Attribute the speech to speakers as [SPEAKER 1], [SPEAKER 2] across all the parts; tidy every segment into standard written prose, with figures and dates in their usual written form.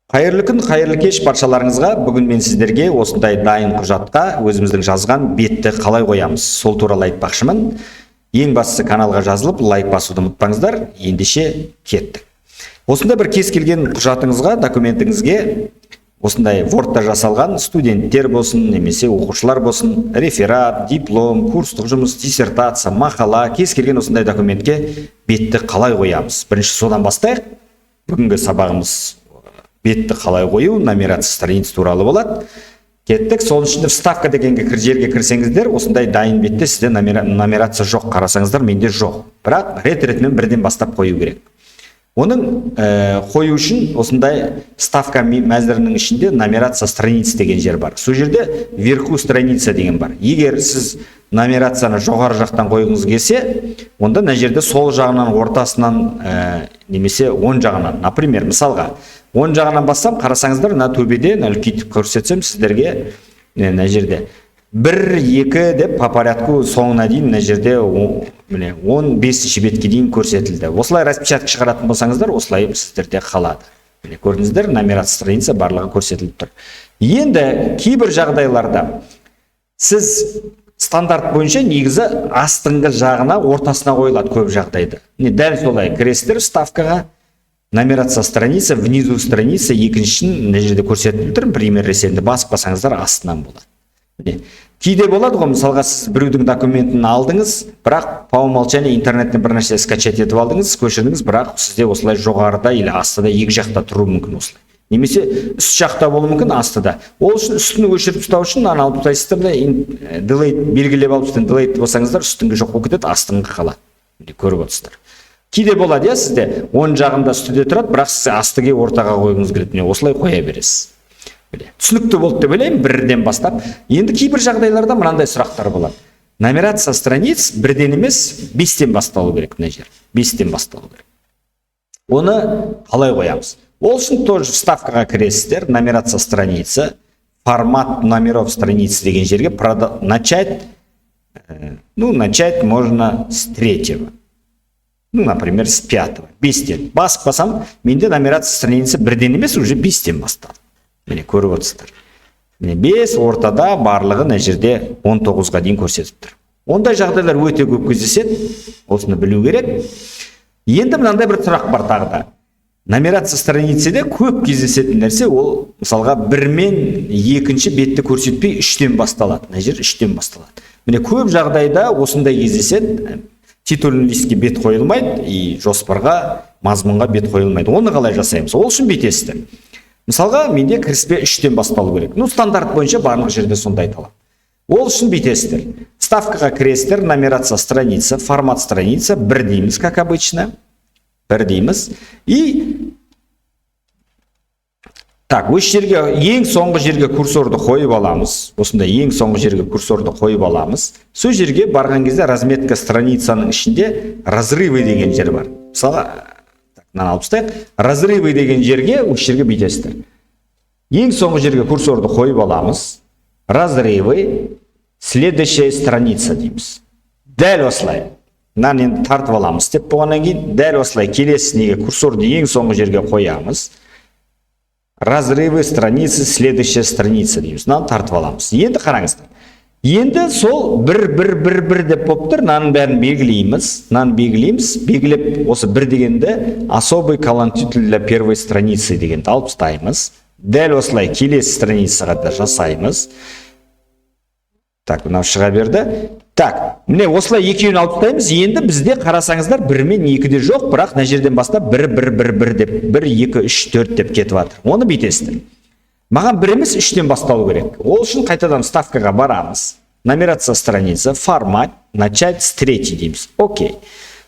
[SPEAKER 1] Қайырлы күн, қайырлы кеш баршаларыңызға. Бүгін мен сіздерге осындай дайын құжатқа өзіміздің жазған бетті қалай қоямыз, сол туралы айтпақшымын. Ең бастысы, каналға жазылып, лайк басуды ұмытпаңыздар. Ендеше кеттік. Осындай бір кез келген құжатыңызға, документіңізге, осындай Wordта жасалған, студенттер болсын немесе оқушылар болсын, реферат, диплом, курстық жұмыс, диссертация, мақала, кез келген осындай документке бетті қалай қоямыз? Бірінші содан бастайық. Бүгінгі сабағымыз бетті қалай қою, нумерация страниц туралы болады. Кеттік. Сол ішінде вставка дегенге жерге кірсеңіздер, осындай дайын бетте сізде нумерация жоқ. Қарасаңыздар, менде жоқ, бірақ рет ретімен бірден бастап қою керек. Оның қою үшін осындай вставка мәзірінің ішінде нумерация страниц деген жер бар. Сол жерде вверху страница деген бар. Егер сіз нумерацияны жоғары жақтан қойғыңыз келсе, онда мына жерде сол жағынан, ортасынан немесе оң жағынан. Например, мысалға, оң жағынан бассам, қарасаңыздар, мына төбеде, мына үлкейтіп көрсетсем сіздерге, міне, мына жерде бір, екі деп по порядку соңына дейін, мына жерде міне, 15-бетке дейін көрсетілді. Осылай распечатка шығаратын болсаңыздар, осылай сіздерде қалады. Міне, көрдіңіздер, нумерация страница барлығы көрсетіліп тұр. Енді кейбір жағдайларда сіз стандарт бойынша негізі астыңғы жағына, ортасына қойылады көп жағдайда. Міне, дәл солай кіресіздер вставкаға, нумерация страница, внизу страница, екіншісін мына жерде көрсетіліп тұр, пример есебінде басып қалсаңыздар, астынан болады. Міне, кейде болады ғой, мысалға, сіз біреудің документін алдыңыз, бірақ по умолчанию интернеттен бір нәрсе скачать етіп алдыңыз, көшірдіңіз, бірақ сізде осылай жоғарыда или астыда, екі жақта тұруы мүмкін осылай немесе үст жақта болуы мүмкін, астыда. Ол үшін үстіні өшіріп тастау үшін мынаны алып тастайсыздар да, delete белгілеп алып, үстін delete болсаңыздар, үстіңгі жоқ болып кетеді, астыңғы қалады. Міне, көріп отырсыздар. Кейде болады, иә, сізде оң жағында, үстіде тұрады, бірақ сіз астыге, ортаға қойғыңыз келеді. Міне, осылай қоя бересіз. Міне, түсінікті болды деп ойлаймын бірден бастап. Енді кейбір жағдайларда мынандай сұрақтар болады: нумерация страниц бірден емес, бестен басталу керек. Мына жер бестен басталу керек. Оны қалай қоямыз? Ол үшін тоже вставкаға кіресіздер, нумерация страницы, формат номеров страницы деген жерге начать, ну, начать можно с третьего, ну, например, с пятого, бестен басып қалсам, менде нумерация страницы бірден емес, уже бестен басталды. Міне, көріп отырсыздар, міне, бес ортада, барлығы мына жерде 19-ға дейін көрсетіп тұр. Ондай жағдайлар өте көп кездеседі, осыны білу керек. Енді мынандай бір сұрақ бар тағы да. Нумерация страницада көп кездесетін нәрсе ол, мысалға, бір мен екінші бетті көрсетпей, үштен басталады. Мына жер үштен басталады. Міне, көп жағдайда осындай кездеседі: титульный листке бет қойылмайды и жоспарға, мазмұнға бет қойылмайды. Оны қалай жасаймыз? Ол үшін бүйтесіздер: мысалға, менде кіріспе үштен басталу керек, ну, стандарт бойынша барлық жерде сондай талап. Ол үшін бүйтесіздер: вставкаға кіресіздер, нумерация страница, формат страница, бір дейміз, как обычно, бір дейміз. И так, осы жерге, ең соңғы жерге курсорды қойып аламыз. Осындай ең соңғы жерге курсорды қойып аламыз. Сол жерге барған кезде разметка страницаның ішінде разрывы деген жер бар. Мысалға, так, мынаны алып тастайық. Разрывы деген жерге, осы жерге бүйтесіздер: ең соңғы жерге курсорды қойып аламыз, разрывы, следующая страница дейміз. Дәл осылай мынаны енді тартып аламыз деп болғаннан кейін, дәл осылай келесінеге курсорды ең соңғы жерге қоямыз, разрывы страницы, следующая страница дейміз, мынаны тартып аламыз. Енді қараңыздар, енді сол бір, бір, бір, бір деп болып тұр. Мынаның бәрін белгілейміз, мынаны белгілейміз. Белгілеп, осы бір дегенді, особый колонтитул для первой страницы дегенді алып тастаймыз. Дәл осылай келесі страницаға да жасаймыз. Так, мынау шыға берді. Так, міне, осылай екеуін алып тастаймыз. Енді бізде, қарасаңыздар, бір мен екіде жоқ, бірақ мына жерден бастап бір, бір, бір, бір деп, бір, екі, үш, төрт деп кетіп жатыр. Оны бүйтесіздер: маған бір емес, үштен басталу керек. Ол үшін қайтадан вставкаға барамыз, нумерация страница, формат, начать с третьей дейміз. Окей,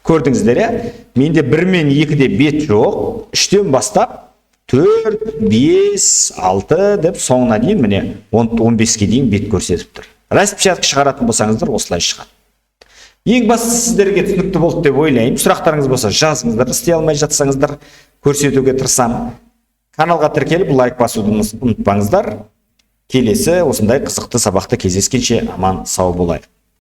[SPEAKER 1] көрдіңіздер, иә, менде бір мен екіде бет жоқ, үштен бастап төрт, бес, алты деп соңына дейін, міне, 15-ке дейін бет көрсетіп тұр. Распечатка шығаратын болсаңыздар, осылай шығады. Ең бастысы, сіздерге түсінікті болды деп ойлаймын. Сұрақтарыңыз болса, жазыңыздар, істей алмай жатсаңыздар, көрсетуге тырысамын. Каналға тіркеліп, лайк басуды ұмытпаңыздар. Келесі осындай қызықты сабақта кездескенше, аман сау болайық.